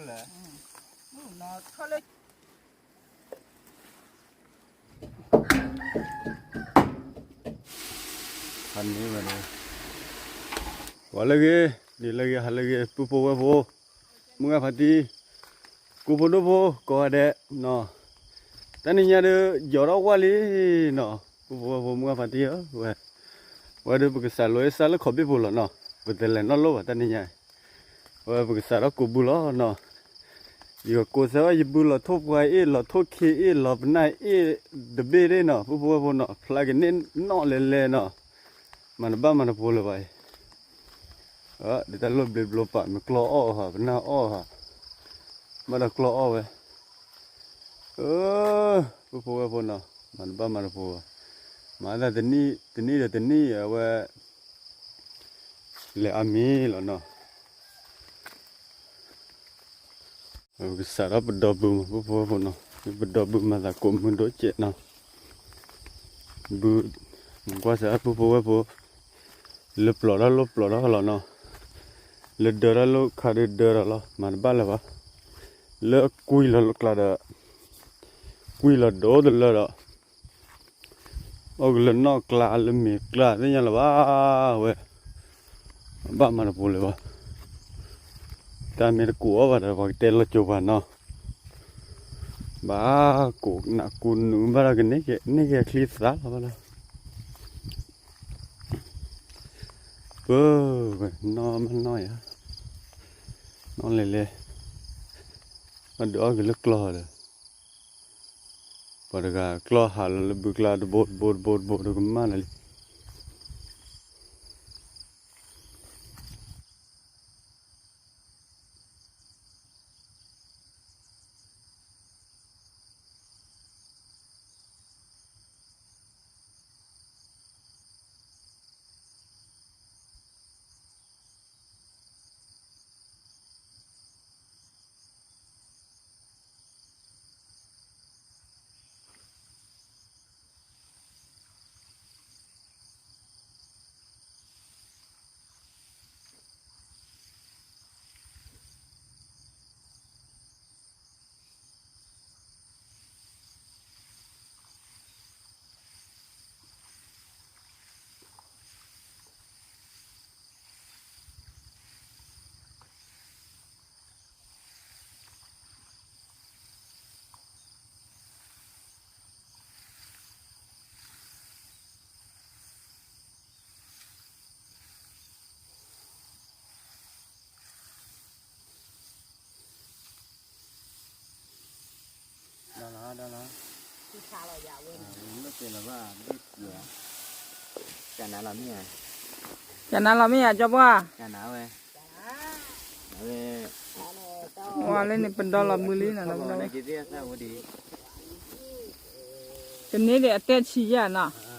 လဲၣ် ဟါန့ၣ်ဝဲန့ၣ် ဝါလၢဂ့ၤ ဒ်လၢဂ့ၤ ဟါလၢဂ့ၤ ပုၢ်ဖိဝဲၢ်ဖိ မုၢ်ဂၢ်ဖါတံၢ် ကိးဖိဒိၣ်ဖိ ကိးဂၤဒဲးနီၤ, တၢ်နံၤညါဒီး ယီၤထီၣ်ဝၣ်လံနီၤ, ပုၢ်ဖိဝဲၢ်ဖိ မုၢ်ဂၢ်ဖါတံၢ်ဧၢ ဝဲ ဝဲဒီးပကစးလိအ့ၣ်စၢ်လၢခီဘ့ၣ်ဖိလီၤနီၤ, ပတလဲၤနီတလီၢ်ဘၣ် တၢ်နံၤညါအံၤ ဝဲပကစးထီၣ်ကိးဘုလီၤနီၤ, ယကိးစၢ်ဝဲ ယဘုလီၤထိၣ်ပှၢ်အ့ၣ် လီၤထိၣ်ခ့အ့ၣ် လီၤပနၢ်အ့ၣ်တဘ့ၣ်ဒၣ်နီၤ, ပုၢ်ဖိဝဲၢ်ဖိနီၤ ဖျါကန့ၢ်နီၣ်လဲၤလဲၤနီၤ, မၤတဘၣ်မၤတဖိလၢၤဘၣ်အံၤ, ဒ်တၢ်လိၣ်ဘျ့ဘျိပာ် မ့ၢ်ကျီအီၣ်ဧါ ပနၢ်အီၣ်ဧါ, ဘၣ်ဒီးကျီအီၣ်ဝဲ, ပုၢ်ဖိဝဲၢ်ဖိနီၤ မၤတဘၣ်မၤတဖိဘၣ်, မၤသးတနံၣ်ဒီးတနံၣ်အဝဲ လဲၤအါမံၤလီၤနီၤ, ပကစးထီၣ်ပဒီပုၢ်မး ပုၢ်ဖိဝဲၢ်ဖိနီၤ, ပဒီပုၢ်မၤသးကိးမုၢ်ဒိၣ်စဲးနီၤ, ဘု ကွၢ်စၢ်ပုၢ်ဖိဝဲၢ်ဖိ လၢပျီၢ်ထီၣ်လိၣ်ပျီၢ်ထီၣ်လီၤနီၤ, လၢဒၢထီၣ်လိၣ်ခါဒုဒၢထီၣ်လီၤ မၤတဘၣ်လၢၤဘၣ်, လၢကွံာ်လီၤကျါဒီး ကွံာ်လီၤဒိၣ်တလၢဒီး အိၣ်ကလၢနီၣ်ကျါလၢမ့ၢ်ကျါသ့ၣ်ညါလၢၤဘၣ်ဝဲ, ဘၣ်မၤတဖိလၢၤဘၣ်, တၢ်မ့ၢ်တကိးအီၣ်ဘၣ်ဒီး ပှၤကတဲလီၤကၠိၤပှၤနီၤ, ဘၣ်ကိးနးကိးနုာ်ဘၣ်ဒီးကန့ၢ်က့ၤချံသၣ်လီၤဘၣ်လီၤ, ပၢ်ဝဲ နီၢ်မးနီၢ်ယၤ, နီၢ်လဲၤလဲၤ, ဘၣ်ဒုးအီၣ်က့ၤလၢကျီၢ်ဒီး ပှၤတဂၤကျီၢ်ဟးလီၤလၢဘုကျါတဘိတဘိတဘိတဘိဒီးကမၣ်လၢာ်လံ. ဒီလီၤ ဒီလီၤ လၢပလီၤဘၣ် ကနၤလီၤမ့ၢ်ဧါ, ကနၤလီၤမ့ၢ်ဧါ ကၠီပှၢ်, ကနၤဝဲ, ဝဲလၢန့ၣ် ပဒီလီၤဘုလံနီၤ, တန့ၢ်ဒီးအတဲဆံယဲၢ်နီၤ.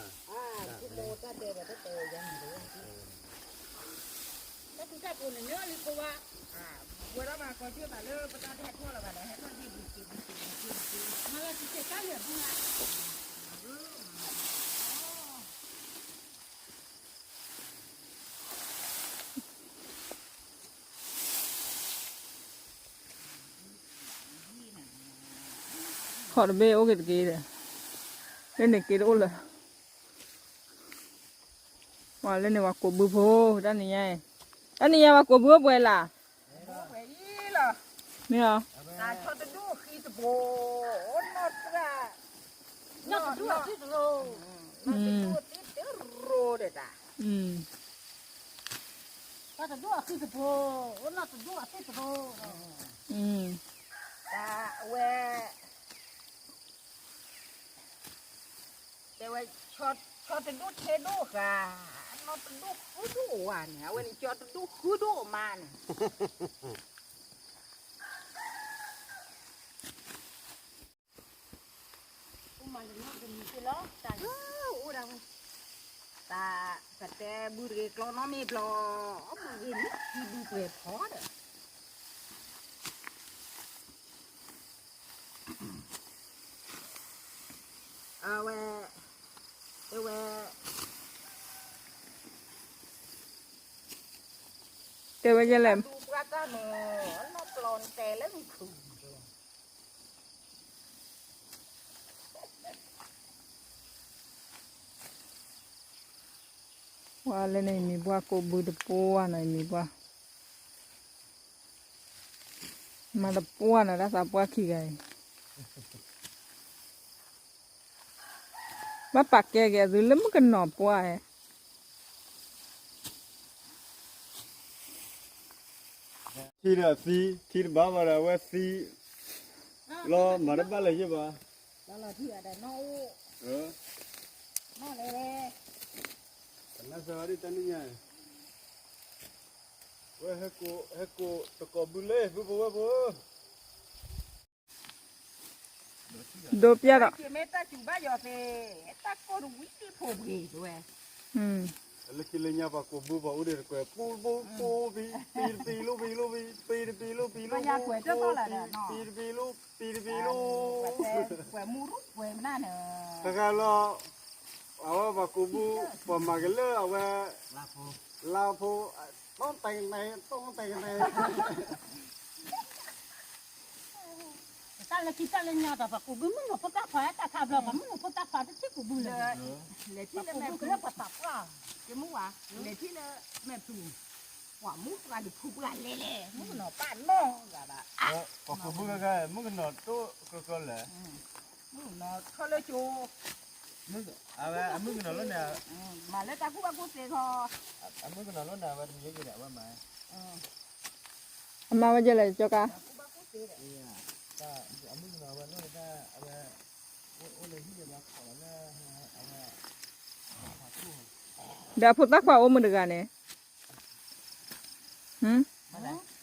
ခီၣ်တဘ့ၣ်အိၣ်က့ၤတက့ၢ်ဒီး, လၢန့ၣ်က့ၤတအိၣ်လၢၤ, ပှၤလၢန့ၣ်ပှၤကိးဘုဖိ, တၢ်နံၤညါ, တၢ်နံၤညါပှၤကိးဘုအိၣ်ပှဲၤလၢ် မ့ၢ်လီၤ, တဒူၣ်ဃံတဘိ, နီၢ်တဒူၣ်အသ့တရိ, နီၢ်တဒူၣ်အသ့တရိဒီးတၢ်, တၢ်တဒူၣ်အဃံတဘိ, နီၢ်တဒူၣ်အသ့တရိ, တၢ်အဝဲ တဲဝဲ, ဆီတဒိၣ်ထဲဒိၣ်ဃာ်, နီၢ်တဒိၣ်ဃုဒိၣ်ဝါန့ၣ်, အဝဲန့ၣ် ကၠီတဒိၣ်ဃုဒိၣ်မါန့ၣ်, အိၣ်မးတနီၣ်တမံၤလီၤ, တၢ်အိၣ်ဒၣ်ဝဲ, တၢ်ပတဲဘုတဂ့ၤကျီနီတမံၤဘျီ, ဘုဂ့ၤန့ၣ် ဘုပှဲၤဖီဒီး အဝဲ, တဲဝဲ, တဲဝဲယဲလဲၣ်, ပှၤတၢ်န့ၣ်, နီၢ်ပျီ တဲလၢခု ပှၤလၢန့ၣ် ယမံၤပှၢ်ကိးဘုတပှၢ်နီၤ ယမံၤပှၢ်, မၤတပှၢ်နီၤ တၢ်သးပှၢ်ခံဂၤအံၤ, ဘၣ်ပာ်ကဲက့ၤအသုလၢမုၣ်ကနီၤပှၢ်ဧါ. ထံဒီးအသံ, ထံတဘၣ်ဘၣ်ဒီးအဝဲသံလီၤ မၤတဘၣ်လၢၤယ့ၢ်ဘၣ်. လီၤထံဒီးနီၢ်အိၣ်, နီၢ်လဲၤလဲၤ, တနၢ်စၢၤဝဲဒ်တနံၤညါ, ဝဲဟဲကိး, ဟဲကိးတကိးဘုလၢ ဘုဖိဝဲၢ်ဖိဧၢ. ဒိပျဲၢ်ဒီး, မ့ၢ်တၢ်စူၤဘၣ်ယီၤသ့, တၢ်ကိၢ်တဝံၤတံၢ်ဖိပှ့ၤဝဲ, လၢခံလၢညါပှၤကိးဘုပှၤအိၣ်ဒံးတကွဲး, ပူပူပူ, ပံတပံလိပံလိပံ, ပံတပံလိပံလိပံ, ပံတပံလိ, ပံတပံလိ, ပှဲၤမူရူပှဲၤမနၢ်န့ၣ်, တဂၤလီၤ, အဝဲပှၤကိးဘု, ပှၤမၤကလၢအဝဲ, လါဖိ, တီတဲကနဲ, တီတဲကနဲ. တၢ်လၢခံတၢ်လၢညါဒီး ပှၤကိးဘုမုၣ်နီၤဖိသၣ်ခွါ တၢ်ခါဘျီ ပှၤမုၣ်နီၤဖိသၣ်ခွါတထံၣ်ကိးဘုလၢ, လဲၤထံၣ်လၢမဲာ်ဖုးလၢပှၤသးပှၢ်, ကမူဝါ, လဲၤထံၣ်လၢမဲာ်ဖုး, ပှၤမူပှၤဒုးဖူပှၤလဲၤလဲၤ မုၣ်ကနီၤပာ်နီၢ်ဂၤဘၣ်, ပှၤကိးဘုဂၤဂၤ မုၣ်ကနီၤတိၢ်ကီကီလဲၣ်, မုၣ်ကနီၤထီၣ်လၢကၠိ, အဝဲအမုၣ်ကနီၤလီၤန့ၣ်, မၤလၢတၢ်ကူၣ်ဘၣ်ကူၣ်သ့ခီ, အမုၣ်ကနီၤလီၤန့ၣ် အဝဲတမံၤယဲၢ်က့ၤဒီး အဝဲမၤ အမါဝဲယဲလဲၣ်ကၠီကါ, ဒီးအဖိသၣ်ခွါအိၣ်မုာ်တဂၤန့ၣ်,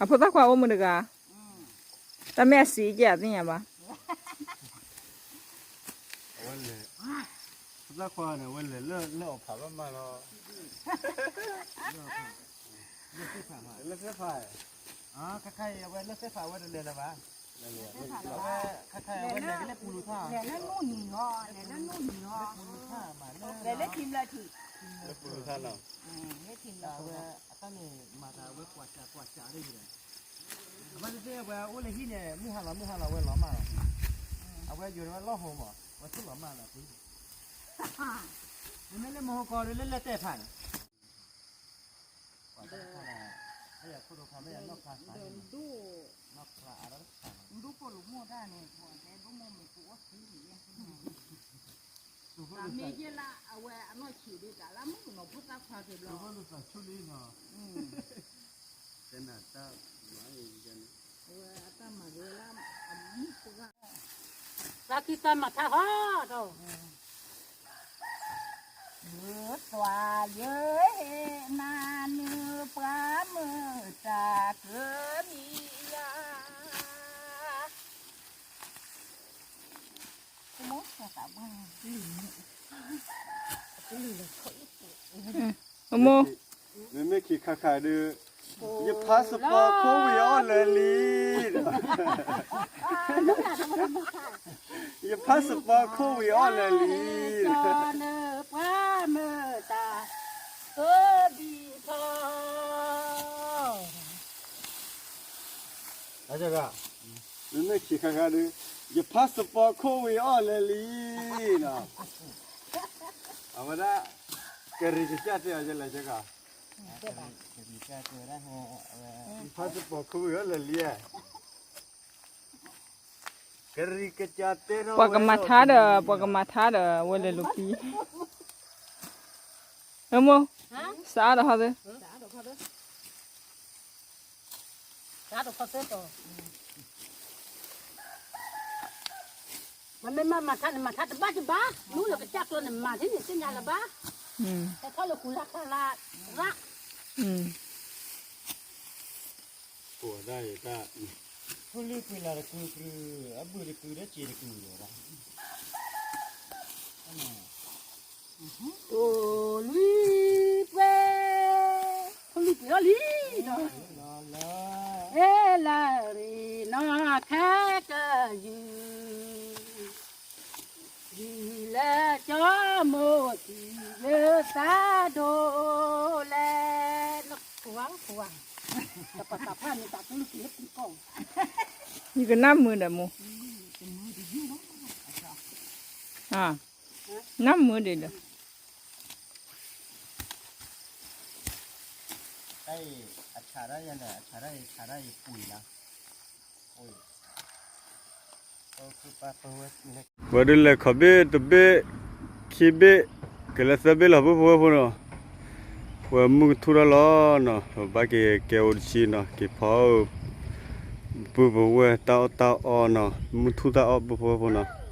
အဖိသၣ်ခွါအိၣ်မုာ်တဂၤ, တၢ်မ့ၢ်အစံးကဲအသ့ၣ်ညါဘၣ်. အဝဲလဲၤ, ဖိသၣ်ခွါန့ၣ် အဝဲလဲၤလၢအီၣ်ဖးဘၣ်မးလီၤ, လၢသ့ၣ်ဖး, ခါခါအံၤ အဝဲလၢသ့ၣ်ဖးအဝဲတလဲၤလၢၤဘၣ်, အဝဲ, ခါခါအံၤ အဝဲလဲၤကလဲၣ်ပူၤလူၤထၣ်, လဲၤလၢနူၢ်နံၤလီၤ, လဲၤလၢနူၢ်နံၤလီၤ, လဲၤလၢထံလၢထံ, လၢပူၤလူၤထၣ်လီၤ, လၢထံလၢထံ, အဝဲအတၢ်န့ၣ်မၤသးအဝဲကွၢ်စးကွၢ်စးလၢယၤ, အဝဲသ့ၣ်သ့ၣ် အဝဲအိၣ်လၢဟံၣ်န့ၣ် မုၢ်ဟါလီၤမုၢ်ဟါလီၤ အဝဲလီၤမၢ်လီၤ, အဝဲယိၤဝဲလီၢ်ဟိမး အဝဲထူၣ်လီၤမၢ်လီၤသ့, မ့မ့ၢ်လၢမဟိကီဒီးလၢလၢတဲဖးန့ၣ်, ပှၤတၢ်တခါန့ၣ်, မ့ၢ်ယခိၣ်ဒိၣ်ခါ မ့ၢ်ယနီၢ်ခါခါန့ၣ်, နီၢ်ခါအါဒၣ်တခါ, ဒိၣ်ပိာ်လိာ်မိၢ်တၢ်န့ၣ် ပှၤတဲဒိၣ်မိၢ်မ့ၢ်ပအိၣ်သံန့ၣ်, တၢ်မ့ၢ်ယဲလၢအဝဲအနီၢ်ဆံးဒ်တၢ်လၢမုၣ်ကနီၤဖိသၣ်ခွါက့ၤဘျီ, အဝဲအတၢ်မၤက့ၤဝဲလၢအမုၣ်ဖိဂၤ, သးခံသးမၤထါဟီဒီး ယွၤယွၤ ဟ့ၣ်နၤနုၢ်ပှၤမုာ်တၢ်ကမံၤယၤ, မိၢ်, မ့မ့ၢ်ခံခါခါဒုး, ယဖးစပီၤခိဝံၤအီၣ်လၢာ်လံ, ယဖးစပီၤခိဝံၤအီၣ်လၢာ်လံ, နုၢ်ပှၤမုာ်တၢ် ကဘံၣ်ထီၣ်, မ့မ့ၢ်ခံခါခါဒုး, ယဖးစပီၤခိဝံၤအီၣ်လၢာ်လံ, အဝဲဒၣ်, ကရံးကစၢ်တဲအီၤယလဲၣ်ကီ, ယဖးစပီၤခိဝံၤအီၣ်လၢာ်လံ, ကရံးကစၢ်တဲထီၣ်, ပှၤကမၤထါဒီး ပှၤကမၤထါဒီး ဝဲလဲၤလိာ်ပံ, မိၢ်, စးအါဒီးခီသ့, မ့မ့ၢ်မၤထါန့ၣ် မၤထါတဘၣ်တဘၣ်, မ့ၢ်လၢကစၢ်ကျိန့ၣ် မၤဒ်န့ၣ်သ့ၣ်ညါလၢၤဘၣ်, ဟဲထီၣ်လၢဃူလၢ်ခါလၢရၣ်, ကိးဒၣ်အံၤတၢ်, ဖိလံၤပှ့ၤလၢ်တကုာ်တကုာ်, အဘုၣ်တကုာ်ဒီးစံာ်တကုာ်လီၤ, တိၢ်လွံၢ်ပှဲၤ, ဖိလံၤပှ့ၤအီၣ်လံ, အဲၣ်လၢရံနီၢ်ခဲကယုၢ်, ယုၢ်လၢကၠီမိၢ်ထံးယသးဒိၣ်လဲၣ်, ခိၣ်ဝါ, ခိၣ်ဝါ, တပာ်တၢ်ဖးန့ၣ် တၢ်တူၢ်လၢက့ၤလၢပံကီၢ်, ယကနၣ်မုာ်ဒီးမိၢ်, နၢ်မုာ်ဒံးဒီး, ဝဲဒၣ်လဲၤခီၣ်ဘ့ၣ် တဘ့ၣ်, ခံဘ့ၣ်, ကလဲၤသၢဘ့ၣ်လီၤ ပုၢ်ဖိဝဲၢ်ဖိနီၤ, ဝဲမုၢ်ကထူၣ်ထီၣ်လီၤနီၤ, ဘၣ်က့ၤကဲအိၣ်တဆံနီၤ, က့ၤဖီအီၣ် ပုၢ်ဖိဝဲၢ်တၢ်အီၣ်တၢ်အီနီၤ, မုၢ်ထူၣ်တၢ်အီၣ် ပုၢ်ဖိဝဲၢ်ဖိနီၤ.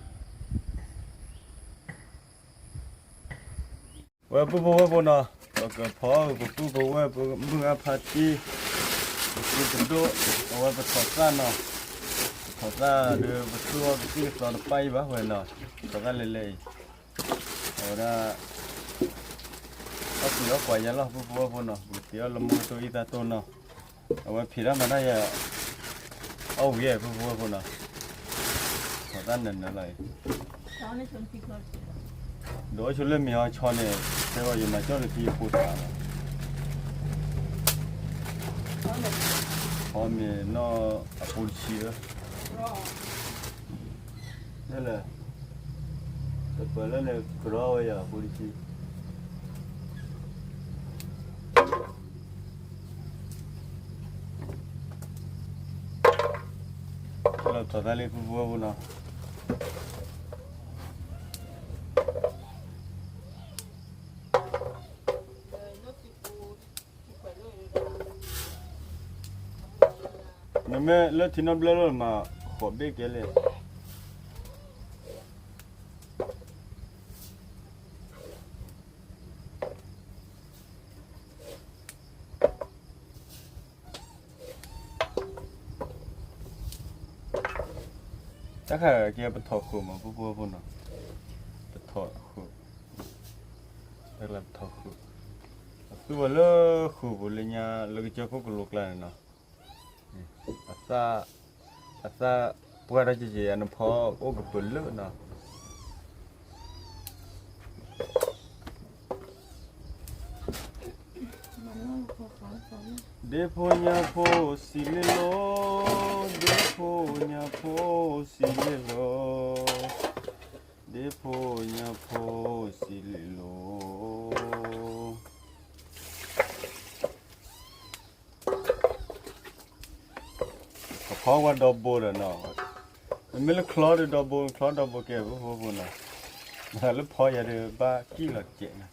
ဝဲပုၢ်ဖိဝဲၢ်ဖိနီၤ, ပကဖီအီၣ်ပပုၢ်ပဝဲၢ် ပမုၢ်အါဖးတံၢ်, ပသူပဒိၣ်, အဝဲပထီၣ်သၣ်နီၤ, ပထီၣ်သၣ်ဒီးပသူအီၤကသံၣ်ကသီတပၣ်အံၤဘၣ်ဝဲနီၤ, ထီၣ်သၣ်လဲၤလဲၤအံၤ, အဝဲဒၣ် အီၣ်သံးအီၣ်ကွၢ်ယၤလီၤ ပုၢ်ဖိဝဲၢ်ဖိနီၤ, ပကသံးအီၣ်လၢမူကတိၢ်အံသၣ်တိၢ်နီၤ, အဝဲဖံးတၢ်မၤတၢ်ယၤ အီၣ်ဝံၤ ပုၢ်ဖိဝဲၢ်ဖိနီၤ, ထီၣ်သၣ်နၢၤနၢၤလီၤအံၤ, ဒီးအိၣ်ဆိလၢမ့ၢ်အီၤဆီန့ၣ် တဲဝဲယမၤကၠီၣ်လၢထံယဖိသၣ်လီၤ, အီၤမ့ၢ်နီၢ်အပူၤတဆံလၢ န့ၣ်လဲၣ်, တပၢၤလၢန့ၣ်ကရီဝဲယၤအပူၤတဆံ, လီၤထီၣ်သၣ်လံ ပုၢ်ဖိဝဲၢ်ဖိနီၤ. နမ့ၢ်လၢထံနီၣ်ဘျၢလီၤမး ဃိးဘ့ၣ်ကဲလဲၣ်. တၢ်ခါကဲပထီၣ်ဃုာ်မး ပုၢ်ဖိဝဲၢ်ဖိနီၤ, ပထီၣ်ဃုာ်, တၢ်လၢပထီၣ်ဃုာ်, အသူဝဲလၢဃုာ်ပူၤလၢညါ လၢကစၢၢ်ခိၣ်ကလိကျါန့ၣ်နီၤ, အသၣ်, အသၣ်ပှၢ်တၢ်ကက့ၤ အနဖီအိၣ်ကပၢၤလၢနီၤ. ဒ့ဖိညါဖိစံးလ့ၣ်လီၤ, ဒ့ဖိညါဖိစံးလ့ၣ်လီၤ, ဒ့ဖိညါဖိစံးလ့ၣ်လီၤ. ကဖီဝဲဒီဘိဒီးနီၤ, မ့မ့ၢ်လၢချီဒီးဒီဘိ, ချီဒီဘိကဲ ပုၢ်ဖိဝဲၢ်ဖိနီၤ, မ့ၢ်လၢဖီယၤဒီးဘၣ်ကံၣ်လီၤစဲးနီၤ,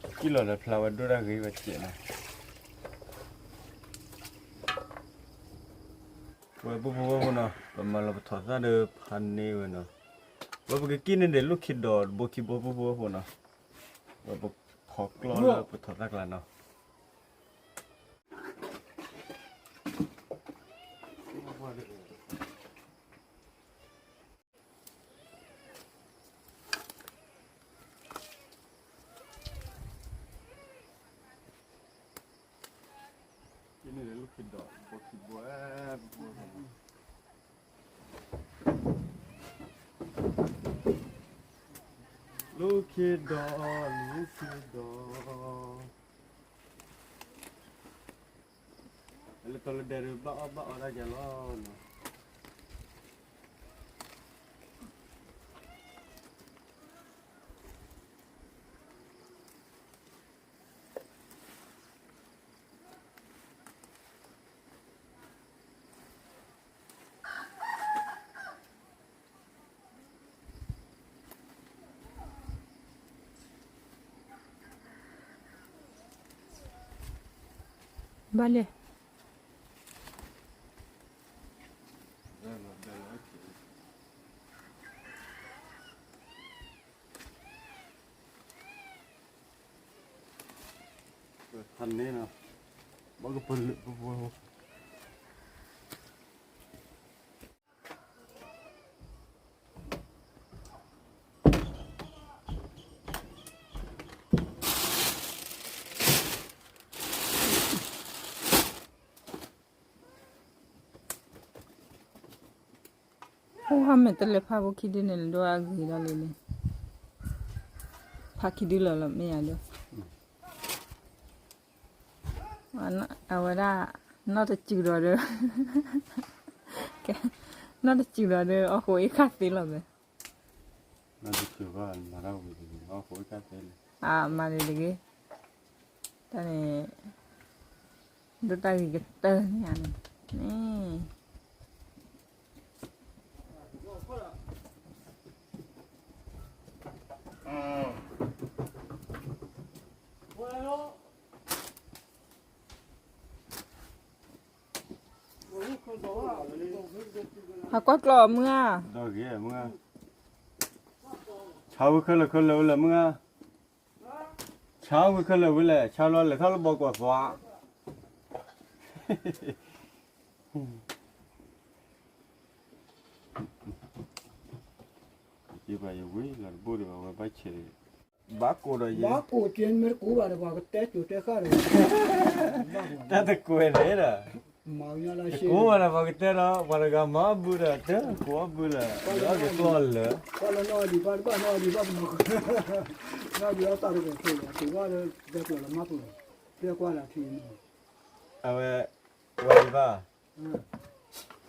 ကံၣ်လီၤလၢဖျါဝဲဒိၣ်ဒၣ်ဂ့ၤဝဲစဲးနီၤ. ဝဲပုၢ်ဖိဝဲၢ်ဖိနီၤ, ပမၤလီၤပထီၣ်သၣ်ဒီးဖးန့ၢ်ဝဲနီၤ, ဝဲပကကံၣ်န့ၢ်ဒံးလူၢ်ခံဒီးတဘိခံဘိ ပုၢ်ဖိဝဲၢ်ဖိနီၤ, ဝဲပဖီကျီလၢပထီၣ်သၣ်ကျါနီၤ. လူၢ်ခံဒီး, လူၢ်ခံဒီး, လၢတီလၢဒဲးဒီး ဘၣ်အီၣ်ဘၣ်အီတၢ်ယၤလီၤနီၤ. ဘၣ်လဲၣ်. ဖးန့ၢ်နီၤ, ဘၣ်ကပလၢၢ်ပပှၢ်. အိၣ်ဟါမဲာ်တလဲၤဖးဖိခံဒုန့ၣ် လၢဒိၣ်အဂ့ၤဒၣ်လံန့ၣ်, ဖးခံဒုလီၤလီၤမ့ၢ်ယၤဒိၣ်, အဝဲဒၣ် နီၢ်တစူၤဒီးဒီး, ကဲ, နီၢ်တစူၤလီၤဒီး အီၣ်ဃိအ့ၣ်ခၣ်သ့လီၤမ့ၢ်, နီၢ်တစူၤဘၣ် မၤတၢ်ဝံၤတဂ့ၤ အီၣ်ဃိအ့ၣ်ခၣ်သ့လံ, အမၤဒ်တဂ့ၤ, တၢ်န့ၣ် ဒိၣ်တၢ်ဂ့ၤကတၢၢ်န့ၣ်န့ၣ် ဟးကွၢ်ကျီၢ်မုၢ်ဧါ, ဒီးဂ့ၤမုၢ်ဧါ, ဆါဝံၤခဲလၢာ်ခဲလၢာ်ဝဲလဲၣ်မုၢ်ဧါ, ဆါဝံၤခဲလၢာ်ဝဲလဲၣ် ဆါလီၤလဲၤထီၣ်လၢဘီကွီၢ်သွါ ယဝဲယဝံၤလီၤတဘိၣ်ဒီး အဝဲဘၣ်ဆဲး, ဘၣ်ကိးဒီးယဲ, ဘၣ်ကိးက့ၤမ့ၢ်တကိးဘၣ်ဒီး ပှၤကတဲစိၤတဲဃၣ်ဒီး, တၢ်တကွဲးန့ၣ်ဒီး, တကိးဘၣ်ဒီးပှၤကတဲဒီး ပှၤတဂၤမၤဘုဒီး တကိးဘုလၢ, ဒီးကကျီၢ်လၢ, ကွၢ်လၢနီၢ်ဒံးဘၣ်တဘၣ်နီၢ်ဒံးဘၣ်တနီၤ, နီၢ်ဒံးအသးတကွဲးဖိလီၤ ကိးဘၣ်လၢ ဒဲကျီၢ်လၢမၤပူၤ, တဲကွၢ်လၢထံန့ၣ်, အဝဲ, ဝဲဒံးဘၣ်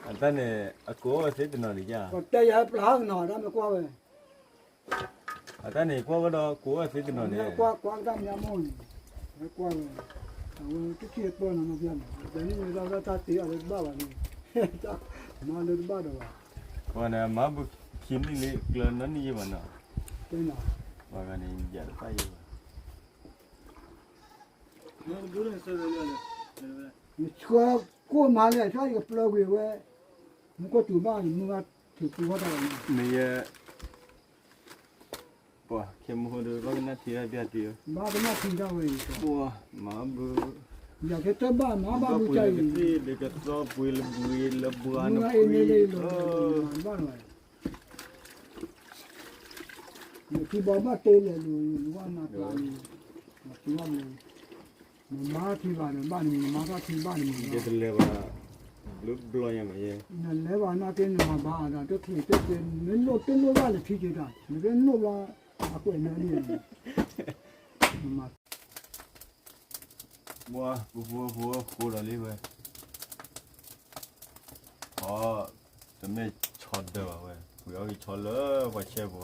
အတၢ်န့ၣ် အကိးဝဲသ့တနီၤဒံးယါ, ပတဲယၤပျၢ်ဟါကနီၤ တၢ်မ့ၢ်ကွၢ်ဝဲ, အတၢ်န့ၣ်ကွၢ်ဝဲဒီးကိးဝဲသ့တနီၤန့ၣ်, ကွၢ်ကွၢ်တၢ်မ့ၢ်အမိၢ်န့ၣ်, ကွၢ်ဝဲ, အဝဲတထံၣ်အပၢၢ်နီၤနီၤဖျါန့ၣ် ပှၤန့ၣ်ဝဲဒၣ်တၢ်တ့အီၤလၢတဘၣ်ဘၣ်န့ၣ်, မၤလၢတဘၣ်ဒီးဘၣ်, ပှၤန့ၣ်မၤဘူၣ်ခံနံၣ်လံ ကျၢၤနီၢ်နံၣ်ယဲၢ်ဘၣ်နီၤ, ပှၤဂၤန့ၣ်ယၤတဘၣ်ယဲၢ်ဘၣ် နဆှၢကိၢ်မၤလဲၣ် ဆၢယကပျၢၤကွံာ်ဝဲ, မူကီၢ်တူာ်ဘၣ်န့ၣ် မုၢ်ဂၤထုးပူၤဃီတၢ်ဘၣ်န့ၣ်, မ့ၢ်ယဲ, ပှၤခဲမုၢ်ဟိဒီး ဘၣ်ကနၣ်ထံတၢ်ပျၢ်တံၢ်, ဘၣ်ကနၣ်ထံတၢ်ဝဲအံၤ, ပှၤမၤဘူၣ်, ယကတဘၣ်မၤဘၣ်ဘူၣ်ကၢ်အံၤ, မ့ၢ်ဂၤအံၤန့ၣ်လၢယိၤ, ဘၣ်လီၤ နထံဘီဘၣ်တဲလဲၣ်လိၤ နဝဲနၤကျါန့ၣ်, နထံဘၣ်မ့ၢ်, နမၤထံဘၣ်ဒီးဘၣ်န့ၣ် နမၤဘၣ်ထံဘၣ်န့ၣ်မ့ၢ်, ယတလဲၤဘၣ်, ဘျီဘျီညါမးယဲ, နလဲၤဘၣ်နာ်က့နမၤဘၣ်ဒီးတချုးတချုး နလိၣ်တလိၣ်ဘၣ်လၢထံက့ၤတၢ် နကလိၣ်ဘျီ, အကွဲးနၤန့ၣ်, နမၤ ဘှါ ပဖိဝဲဖိဝဲဃိဒီးလံဝဲ, အီ, တမ့ၢ်ဆီဒၢဘၣ်ဝဲ ပှ့ၤအီၣ်က့ၤဆီလၢပှၤဆဲးဖိ,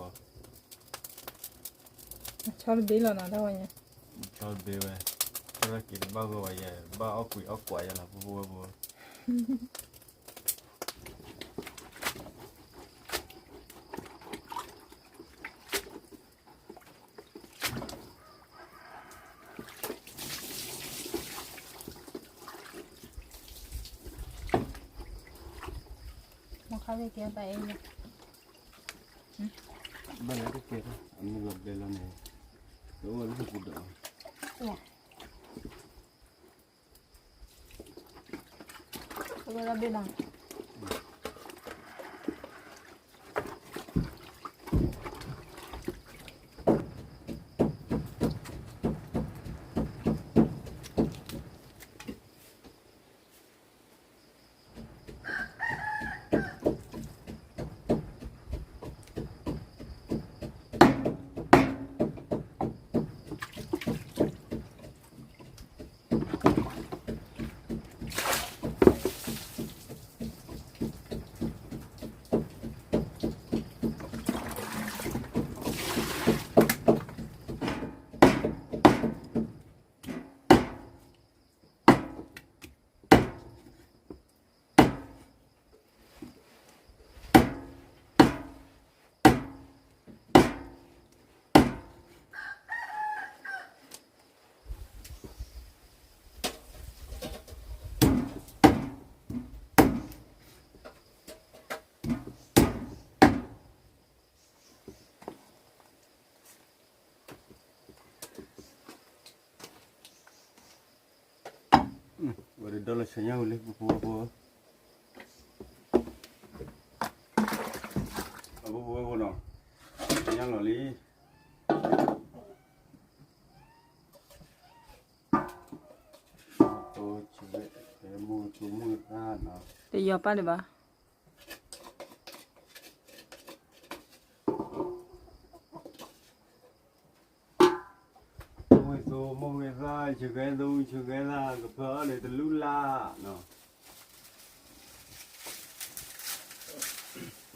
ဆီတဘ့ၣ်လီၤနီၤ တၢ်ဝဲညါ, ဆီတဘ့ၣ်ဝဲ, တၢ်က့ၤတဘၣ်ဂီၢ်ဘၣ်ယဲ ဘၣ်အီၣ်ကွံာ်အီၣ်ကွၢ်ယဲလီၤ ပဖိဝဲဖိ မခါဝဲကဲတၢ်အဲၣ်လီၤ, ဘၣ်လၢတကဲထီၣ် အမ့ၢ်လီၤဘဲလီၤန့ၣ်, တအိၣ်လၢပူၤဒီး ဝဲဒၣ်ဘ့ၣ်နီၤ. ဝဲဒၣ်ဒီလီၤဆဲးညါဝံၤလံ ပဖိဝဲဖိ, ပဖိဝဲဖိနီၤ, ဆဲးညါလီၤလံ. တယီၤပၣ်ဒံးဘၣ်. မုၢ်ဂ့ၤသိ မုၢ်ဂ့ၤသၣ် ဆၢကဲသိ ဆၢကဲသၣ် ကဖၢအီၣ်ဒီးတလူလၢ်နီၤ.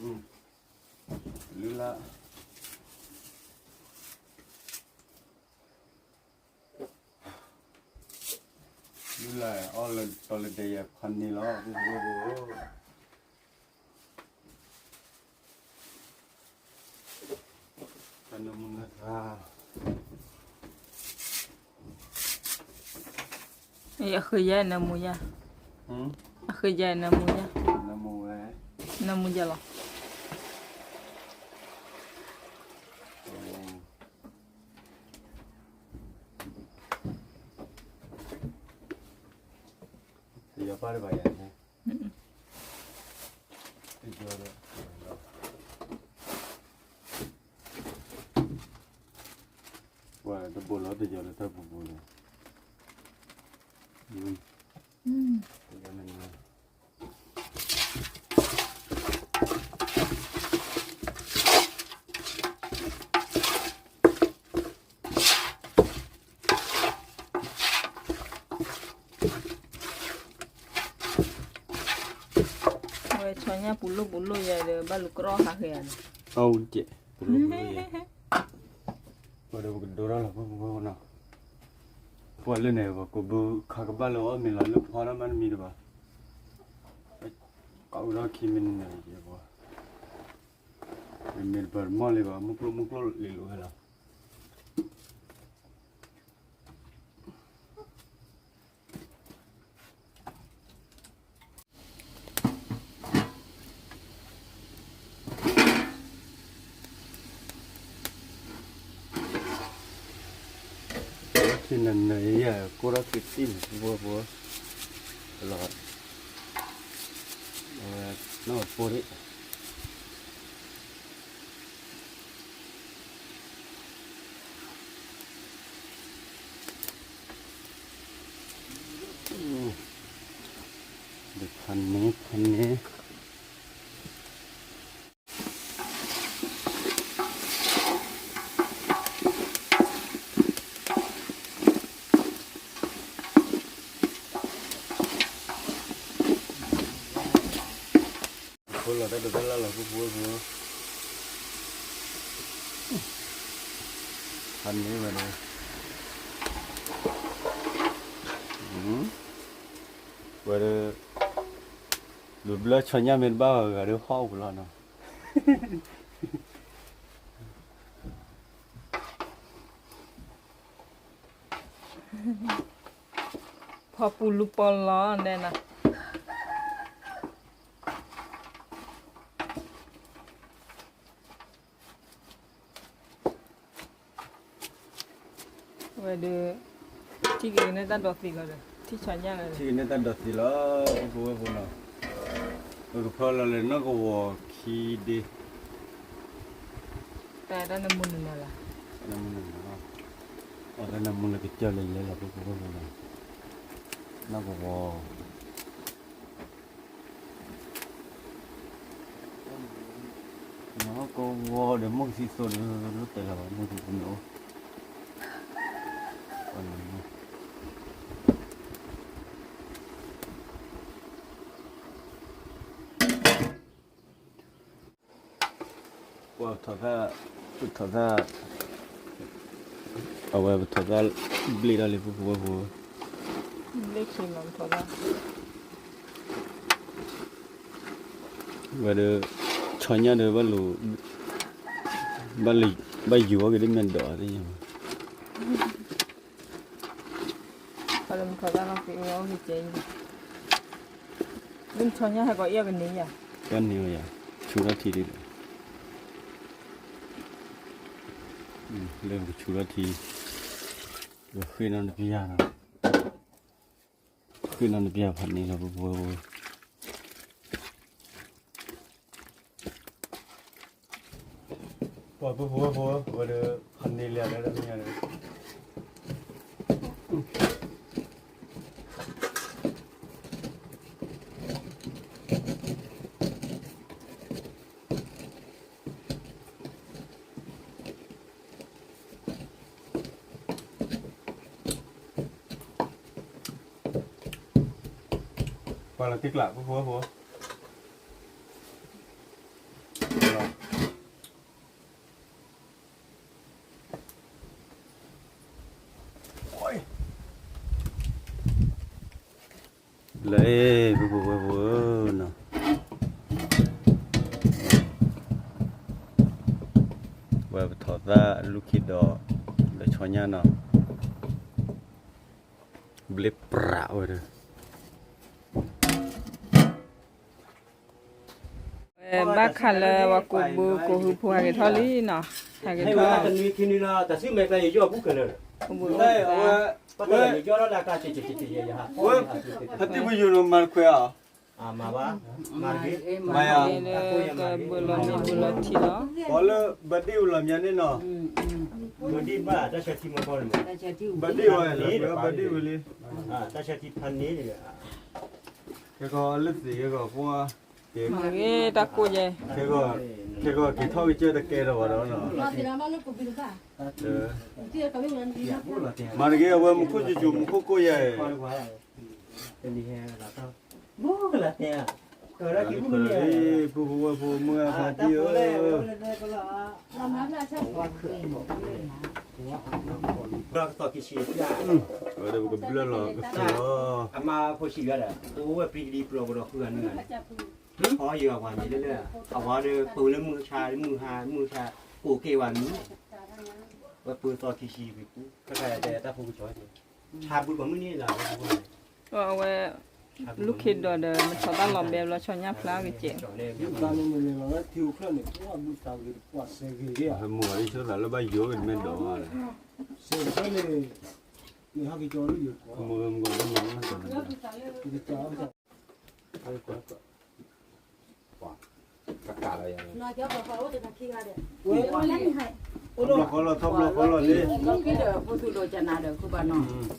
လုၢ်လၢ်, လုၢ်လၢ်အီၣ်လၢတီလၢဒဲယဲၢ်ဖးန့ၣ်လီၤ, တၢ်နၢမူနၢသါ, အဃ့ယဲနၢမူယဲ, အဃ့ယဲနၢမူယဲ, နၢမူဝဲ, နၢမူယဲလီၤ. တယီၤပၢ်တဘၣ်ယၤန့ၣ်, တယီၤလၢ, ပှၤတဘိလီၤတယီၤလၢတၢ်ပူၤပူၤန့ၣ်, တယီၤန့ၣ် ဝဲဆီညၣ်ပူၤလိၣ်ပူၤလိၣ်ယဲဒီး ဘၣ်လူၤကြီဟးဃဲၤဧါန့ၣ်, အဝဲ, ပူၤလိၣ်ပူၤလိၣ်ယဲ, ပှၤဒီးပကဒိထီၣ်လီၤ ပှၤနီၤ, ပှၤလၢန့ၣ် ပှၤကိးဘုခါကဘၣ်လၢအီၣ်မ့ၤလီၤ လၢဖီဒၣ်မးတမံၤတဘၣ်, ကအိၣ်ဒီးခံမံးနံးန့ၣ်ယဲပှၤ, မ့ၢ်တပၢၤတမီၢ်လံဘၣ် မုၢ်ကျိၣ်မုၢ်ကျိၣ်လံလိာ်ဝဲလီၤ. ထံနၤနၤယဲ ကိၢ်ထီၣ်သံတံၢ်န့ၣ် ပှၤပှၤ, လီၤ, အဝဲ, နီၢ်ဖိဒံး ဒီးဖးန့ၢ်ဖးန့ၢ်, ဖိလီၤတၢ်ဒိးတၢ်လၢ်လီၤ ဖိဖိဖိ, ဖးန့ၢ်ဝဲဒီး, ဝဲဒီး, လူၤဘျၢဆီညၣ်မ့ၢ်တဘၣ်ဂၤဒီးဟီၣ်အိၣ်ပူၤလီၤနီၤ. ဖီပူၤလူၤပီၤလီၤနဲနၤ, ဝဲဒီး, ထံကနဲၣ်တၢ်ဒိးသံးလီၤဒီး ထံဆီညၣ်လီၤ, ထံကနဲၣ်တၢ်ဒိးသံးလီၤ, အိၣ်ဖိဝဲဖိနီၤ, ပကဖီလီၤလၢနီၢ်ကဝီၤခံဒ့, တၢ်တၢ်နၢမူနုာ်လီၤ, နၢမူနုာ်လီၤ, အတၢ်နၢမူလၢကစၢၢ်လၢယဲလီၤ အိၣ်ဖိဝဲဖိနီၤ, နီၢ်ကဝီၤ နီၢ်ကဝီၤဒီး မုၢ်ကသံသိးဒီး လၢတဲလီၤဘၣ် မုၢ်ကသံသိးန့ၣ်အိၣ်, ပထီၣ်သၣ်, ပထီၣ်သၣ်, အဝဲပထီၣ်သၣ်ဘျ့ၣ်ဒၣ်လံ ဖိဖိဝဲဖိ, ဘျ့ၣ်ခံမးပထီၣ်သၣ် ဝဲဒီး, ဆီညၣ်ဒီးဘၣ်လိာ်, ဘၣ်လိာ်, ဘၣ်ယူၤအီၤက့ၤဒ်မ့ၢ်ဒိးသ့ၣ်ညါ, ဆီညၣ်ဟဲကီးအီၣ်ကန့ၢ်ယၤ, ကန့ၢ်ယၤ, ဆူထီၣ်ထံဒ်, လၢကဆူထီၣ်ထံ, ဃ့နီတပျၢ်နီၤ ဃ့နီတပျၢ်ဖးန့ၢ်လီၤ ပဖိဝဲဖိ, ပှၤပဖိဝဲဖိ ဝဲဒီးဖးန့ၢ်လံလၢတၢ်မဲာ်ညါန့ၣ် ပှၤလီၤတံၢ်ကျး ပဖိဝဲဖိ, လၢ ပုၢ်ဖိဝဲၢ်ဖိဧၢနီၤ, ဝဲပထီၣ်သၣ်လူၢ်ခ့ဒီး လၢဆီညါနီၤ, ဘျ့ပြးဝဲဒၣ် ဝဲဘၣ်ခးလၢပှၤကူးဘုကူးဟုဖိဟဲက့ၤထီၣ်လံနီၤ, ဟဲက့ၤထီၣ်, ဟဲတံၢ်ဝဲယိၣ်အပူၤခဲလၢာ်, ဝဲ, ဝဲ, ဟဲတံၢ်ဝဲယိၣ်နီၤ မၤတခွဲးဧါ, မၤ, မၤ, မၤတဂ့ၤ, ကဘၢလီၤမံဘၢလီၤထံလီၤ, ဘၣ်လၢ birthday ဝဲလီၤမၠါန့ၣ်နီၤ, ဘၣ်ဒ့ဝဲလီၤမၠါန့ၣ်နီၤ, ဘၣ်ဒ့ဝဲလီၤ, ဘၣ်ဒ့ဝဲလံ, ခဲကီးလၢသ့ၣ်ခဲကီးပှၤ, မၤတဂ့ၤတၢ်ကိၢ်ယဲ, ခဲကီးက့ၤထီၣ်ကစၢၢ်တကဲထီၣ်ဘၣ်ဒီးနီၤ, မၤတဂ့ၤ အဝဲမူခိၣ်စူၤစူၤ မူခိၣ်ကိၢ်ယဲ, မူကလးတဲ, ပုၢ်ဖိဝဲၢ်ဖိမုၢ်ဂၤဖါတံၢ်ဧၢ, အဝဲဒၣ်ပကဘျၢလီၤကသ့ၣ်လီၤ, အမါဖိဆံးဂၤဒီး အိၣ်ဝဲပျံၤကဒံပျီၢ်ကဒီးဃုဂၤနွံဂၤန့ၣ်, အီယံၤအဝၤမ့ၢ်လၢလၢ, အဝၤဒီးပှၤလၢမုၢ်ဆါမုၢ်ဟါမုၢ်ဆါ, ကိးက့ၤဝဲမံၤ, ဝဲပှၤသီခံဆံပူၤ, တၢ်ဖိကစီၣ်, ဆါဘုကီၢ်မုၢ်န့ၣ်လၢ, အဝဲ, လူၢ်ခ့ဒီးဒီး နထီၣ်တၢ်လီၤဘဲဘျီဆီညၣ်ဖျါကစဲး, မ့ၢ်ဘၣ်လၢဘၣ်ယိၤက့ၤမ့ၢ်ဒီး, မုၢ်ဂီၤဒ်မ့ၢ်, ဘျီဃီလီၤထီၣ်ဘျီဃီလီၤလံ, ဖိသူၣ်ဒိၣ်ကနၤဒီး ခိၣ်ဘၣ်နီၤ,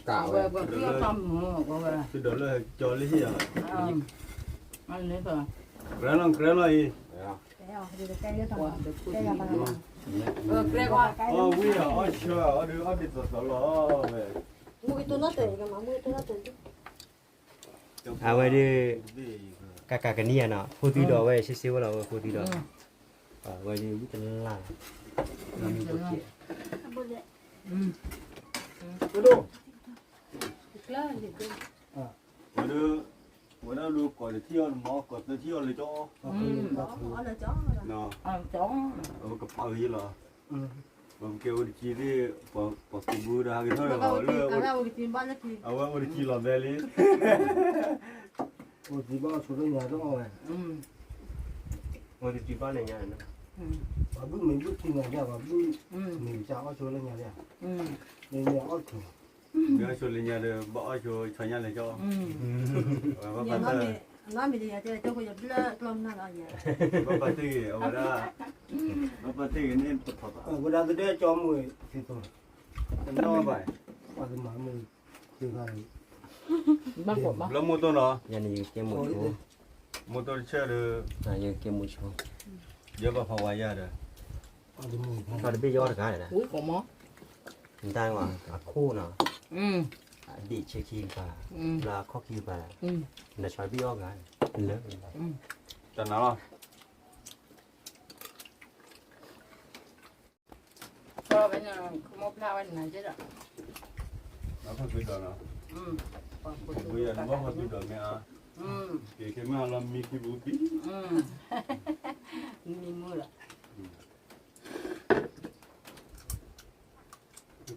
ဝဲပှၤဖံးအီၣ်တၢ်မုာ်, သုဒီးလၢကၠီလၢဟံၣ်ဧါ, ကြၢးလီၤကြၢးလီၤအံၤ, အီၣ်ဝံၤအီၣ်ဆၢအီၣ်ဒုးအီၣ်ဒ်သိးသိးလီၤဝဲ, အဝဲဒၣ်, ကကးကနံၣ်ဧါနီၤ ဖိသုဒီးဝဲ ဆ့ဆ့ဝဲလီၤဝဲဖိသုဒီး, အဝဲဒၣ်ဝံတလၢ်, ဝဲဒၣ်ဒိကိးတထံၣ်အီၤတမီၤ ကိးသၢထံၣ်အီၤလၢကၠီ, အဝဲကပာ်ဂ့ၤလီၤ, ပကဲအိၣ်တကံသ့ၣ်, ပှၤကူးဘုဒီးဟးက့ၤထီၣ်လၢ, အဝဲအိၣ်တကံလီၤဘဲလံ, အိၣ်တကံဘၣ်ဆိလၢညါတအီၣ်ဝဲ, အိၣ်တကံဘၣ်လၢညါ, ပှၤဘုၣ်မ့ၢ်ဘုၣ်ခံနၤဒၣ် ပှၤဘုၣ်မ့ၢ်ကစၢ်အီၣ်ဆိလၢညါဒၣ်, လၢညါအီၣ်ဆိ, မ့ၢ်အီၣ်ဆိလၢညါဒီး ဘၣ်အီၣ်ဆိဆီညါလဲၣ်ကၠီ, ဘၣ်ပာ်တ့ၢ်ဂ့ၤ အဝဲဒၣ်, ဘၣ်ပာ်တ့ၢ်ဂ့ၤ အဝဲဒၣ်, ဘၣ်ပာ်တ့ၢ်ဂ့ၤန့ၣ်ပထီၣ်သး, အဝဲဒၣ်တဒဲကၠီမူ, တနီၣ်ဘၣ်, ပှၤကမၤမူ, ဘျီမိၢ်တိၢ်နီၤ, ယကဲမိၢ်ဆိ, မိၢ်တိၢ်တဆၢဒီး, ယကဲမိၢ်ဆိ, ယဘၣ်ဖးဝါယၤဒီး, တဘ့ၣ်ယီတဂၤန့ၣ်, နတၢ်ဝဲအခိၣ်နီၤ, အဒ့ၣ်ဆၢခံကပၤ, လၢအခီၣ်ခံကပၤ, နဆီတဘ့ၣ်ယီတဂၤန့ၣ်, လၢ, တနၤလီၤ ဘၣ်ဖးသုဒီးနီၤ, ဘၣ်ဖးသုဒီးမ့ၢ်အါ, ကဲမ့ၢ်အလီၤမံခံပူၤဘံ, မံမုၢ်လီၤ,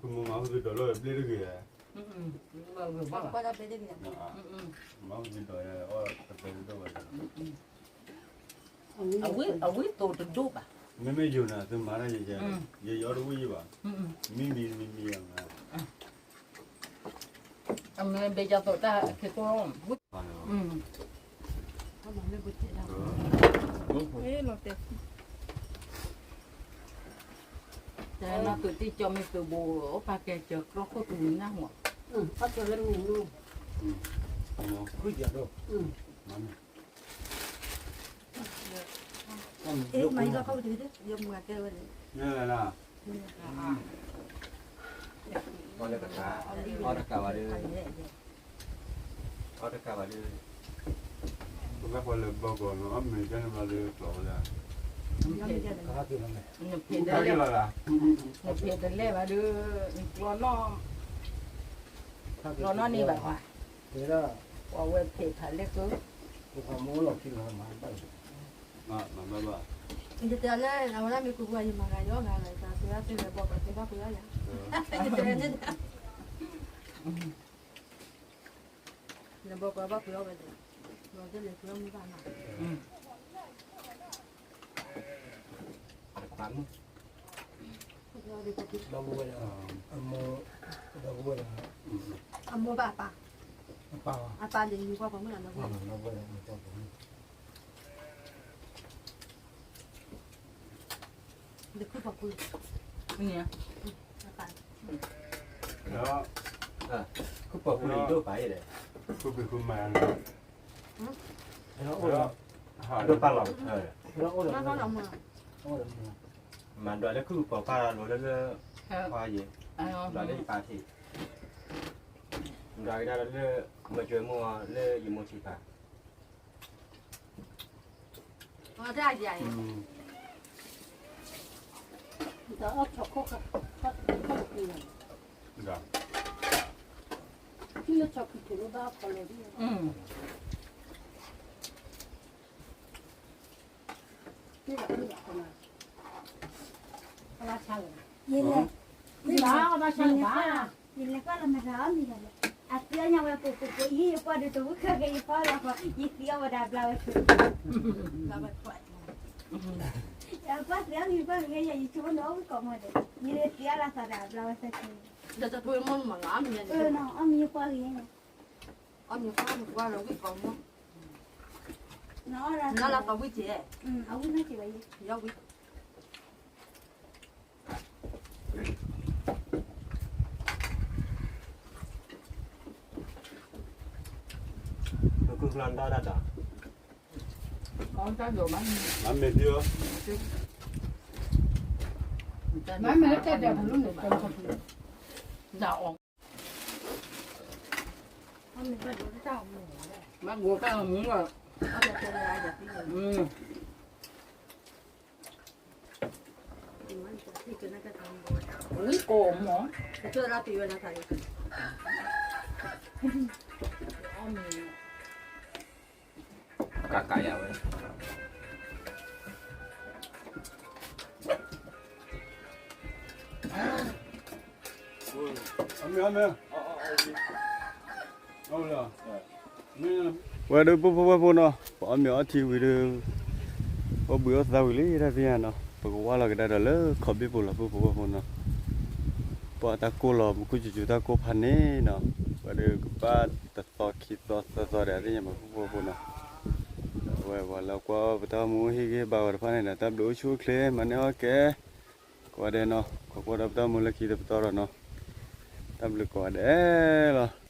ကမိၢ်မၤဖးသုဒီးလီၤဘျ့တဂ့ၤ, မၤဖးသုဒီးအီၣ်တပဲတဒိၣ်ဘၣ်, အဝဲသိးတဒိၣ်ဘၣ်, မ့မ့ၢ်ယိၤန့ၣ် သုမၤတၢ်ယဲယဲ, ယဲယီတဝံၣ်ယဘၣ်, မံမံမံမံ, အမ့ၢ်ဘဲယသိးတၢ်ခဲကိၢ်, တဲနီၢ်သုးတံၢ်ကၠီမ့ၢ်သုးဘိ, အိၣ်ပာ်ကဲကၢၤကြီခိၣ်သူနၢ်မး, မၤ, အီၣ်တကးဘၣ်ဒီး, အီၣ်တကးဘၣ်ဒီး, ပကလဲၤဘၢကီးနီၤ အမ့ၢ်ကဲန့ၣ်ဘျီဒီးကျိးဝဲဒၣ်, နဖံးတလဲၣ်ဘၣ်ဒီး, ကျိးနီၢ်, ကျိးနီၢ်န့ၣ်ဘၣ်ဝဲ, တဲဒၣ် ပှၤဝဲဖဲးဖးလဲၣ်ကၢ, ပှၤမ့ၢ်အိၣ်လီၤခံလီၤမၤဘၣ်, မၤဘၣ်ဘၣ်, ယတဲလၢ အဝဲဒၣ်မ့ၢ်ကူပူၤအံၤ ယမၤဂၤယီၤဂၤလီၤ ယသးသုရၣ်သုလဲၤဘီကီးသ့ဘၣ်ပူၤလီၤ, ယတဲန့ၣ် လဲၤဘီကီးဘၣ်ပူၤလီၤဝဲ, လီၤတလဲၤပူၤလီၤမုၢ်ဘၣ်နီၤ, ဒီပုၢ်ဝဲၢ်လၢ အမိၢ်, ဒီပုၢ်ဝဲၢ်လၢ အမိၢ်ဘၣ်အပၢ်, အပၢ်, အပၢ်န့ၣ်မ့ၢ်ပှၤပိာ်မုၣ်လီၤ, ဒီပုၢ်ဝဲၢ်လၢမ့ၢ်ပှၤပိာ်မုၣ်, ဒီးခုၣ်ပှၤပူၤ, အပၢ်, ခုၣ်ပှၤပူၤန့ၣ်ဒိၣ်ပာ်အံၤလဲၣ်, ခုၣ်ပှၤပူၤမၤ, ဒိၣ်ပာ်လီၤ, မၤဒွးလၢခုၣ်ပှၤပၢ်လီၤလၢလၢ, ခွါယဲ, ဒွးလၢယပၢ်ထံး, ဒွးကဒါလၢ မၤစၢၤမိၢ်လၢယမိၢ်ထံးပၢ်, အီၣ်ဆီၣ်ခိၣ်, ထံလၢဆီၣ်ခိၣ်ထံးလၢဘၣ်အီၣ်ဆီၣ်လီၤဒ်, ယလဲၤ, ယလဲၤကွၢ်လီၤမတၤအီၣ်မ့ၤလဲၣ်, အသံအီၣ်ညါဝဲပှဲၤပှဲၤပှဲၤအံၤ ယကွၢ်ဒီးတဝံၣ်ခဲကဲ ယကွၢ်လီၤဃီ ယသံအီၣ်ဝဲဒၣ်ဘျါဝဲဆိ, ယကွၢ်သံအီၣ်မ့ၤကွၢ်ဂ့ၤ ယဆိကမိၣ်န့ၣ်အီၣ်ဝံၣ်ကိးမီၤဒီး ယသံအီၣ်လၢသးဒီးဘျါဝဲဆိ, အီၣ်မ့ၤကွၢ်ဂ့ၤ, အီၣ်မ့ၤကွၢ်ဂ့ၤဝံၣ်ကိးမီၤ, အဝံၣ်နီၢ်က့ၤဝဲ, ယဝံၣ် မ့ၢ်တၢ်ဒိးမး, မ့ၢ်တၢ်ဒိးမး, မ့ၢ်တၢ်ဒိးမး, မ့ၢ်ဂိၢ်တၢ်မူလီၤ, ဝံၣ်ကိးမီၤ, ကးကးယၤဝဲ, အမ့ၢ်, ဝဲဒၣ်ပုၢ်ဖိဝဲၢ်ဖိနီၤ, ပအီၣ်မ့ၤအီထံဝံၤဒီး အိၣ်ဘှံးအိၣ်သါဝံၤလံတၢ်သ့ၣ်ညါနီၤ, ပကဝၢ်လီၤကဒါဒီးလၢခီဘ့ၣ်ပူၤလီၤ ပုၢ်ဖိဝဲၢ်ဖိနီၤ, ပှၤတၢ်ကိၢ်လီၤ မူခိၣ်စူၤစူၤတၢ်ကိၢ်ဖးန့ၣ်နီၤ, ပှၤဒီးကဘၣ်တသီခံသီသၢသီဒီးအသ့ၣ်ညါမး ပုၢ်ဖိဝဲၢ်ဖိနီၤ, ဒီးအဝဲပှၤလၢကွၢ်ပတၢ်မူဟ့ၣ်ဂံၢ်ဟ့ၣ်ဘါဝဲတဖၣ်န့ၣ်ဒီး တၢ်ဘျုးအိၣ်ဆူၣ်အိၣ်ချ့ မၤန့ၢ်အီၣ်ကဲ ကိးဂၤဒဲးနီၤ, ခီကွၢ်ဒီးပတၢ်မူလၢခံတပတီၢ်ဒီးနီၤ, တၢ်ဘျုးကိးဂၤဒဲးလီၤ.